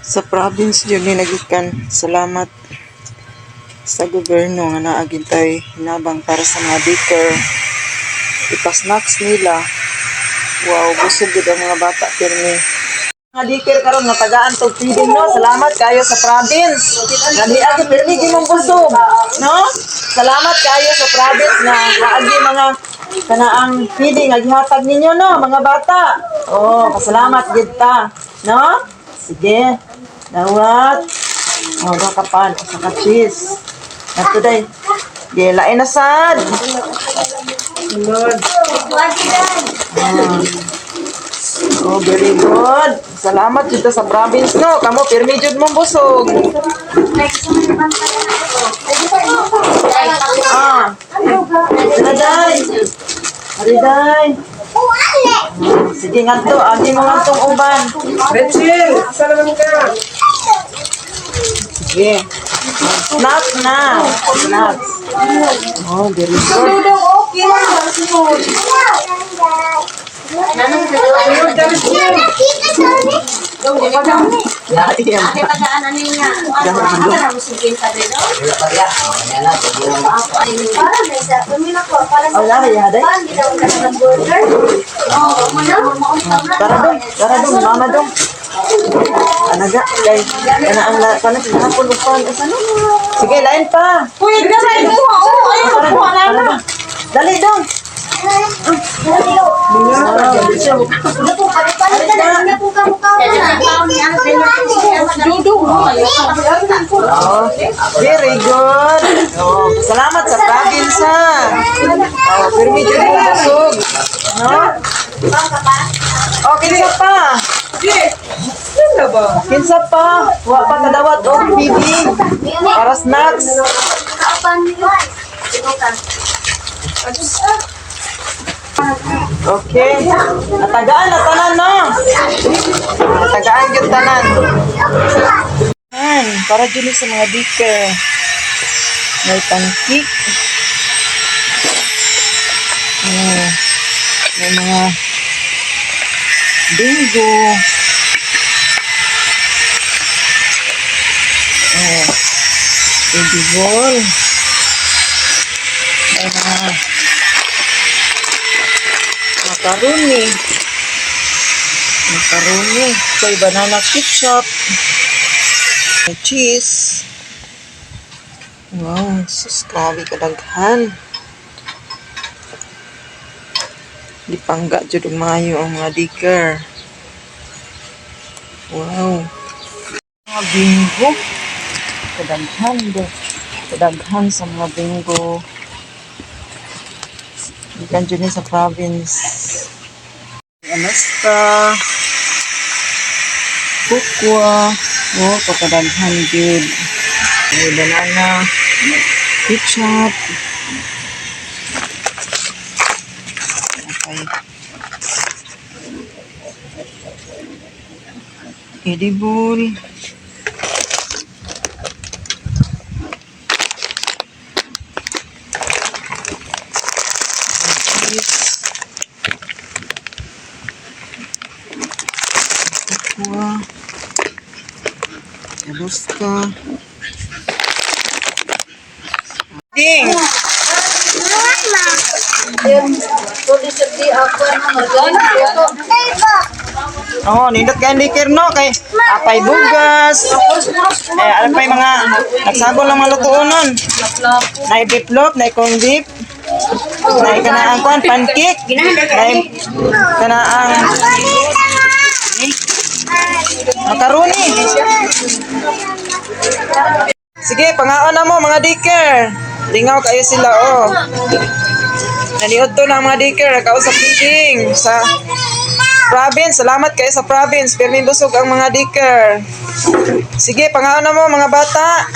Sa province jud ni nagikan. Salamat sa gobyerno nga naa gyud tay hinabang para sa mga daycare. Ipa-snacks nila. Wow, busog jud ang mga bata pirmi. Mga daycare karon nga tagaan tog feeding, no. Salamat kayo sa province. Nga diagi pirmi gyud mong busog, no? Salamat kayo sa province nga naagi mga kanaang feeding nga gihatag ninyo, no, mga bata. Oh, pasalamat gid ta, no? Sige. Dawat. Oh, duha ka pan, usa ka cheese. Ato day. Di lain na sad. Ah. Oh, very good. Salamat jud ta sa province, no. Kamo pirmi jud mong busog. Ah. Dara day. Ari day. Sige ngadto, agi mo ngadtong uban. Rachel, saan naman ka? Sige. Snacks na. Snacks. Oh, very good. Lahi ang Oh, lahi ya, day. Tara dong, tara dong, mama dong. Anaga, kay kana ang la, kana sa hapon ug pan asa no? Sige, lain pa. Uy, dali mo. Oo, ayun, Tara, kuha na tara na. dong. Dali dong. Oh, very good. Oh, salamat sa province ha. Oh, pero medyo mo busog. No? Oh, kinsa pa? Ano ba? Kinsa pa? Wa pa kadawat og feeding para snacks. Okay. Natagaan na tanan, no? Natagaan gyud tanan. Yan, para jud ni sa mga daycare. May pancake. May mga bingo. Oh, baby ball. May mga macaroni. Macaroni. May banana ketchup. May cheese. Wow, sus, grabe kadaghan. Gipangga jud og maayo ang mga daycare. Wow. Mga bingo. Kadaghan do. Kadaghan sa mga bingo. Gikan jud ni sa province. Anasta. Kukwa. Oh, pagkadaghan jud. May banana. Ketchup. Okay. Edible. Cheese. Kukwa. Alaska. Ding! Oh, nindot kay daycare, no, kay apay bugas. Eh, alam pa yung mga nagsagol ng mga lutuonon. Nay beef loaf, nay corn beef. Nay kanaang kuan pancake. Nay kanaang macaroni. Sige, pangaon na mo mga daycare. Lingaw kayo sila oh. Naniod to na ang mga daycare kausap meeting sa province. Salamat kayo sa province. Pirmi busog ang mga daycare. Sige, pangaon na mo mga bata.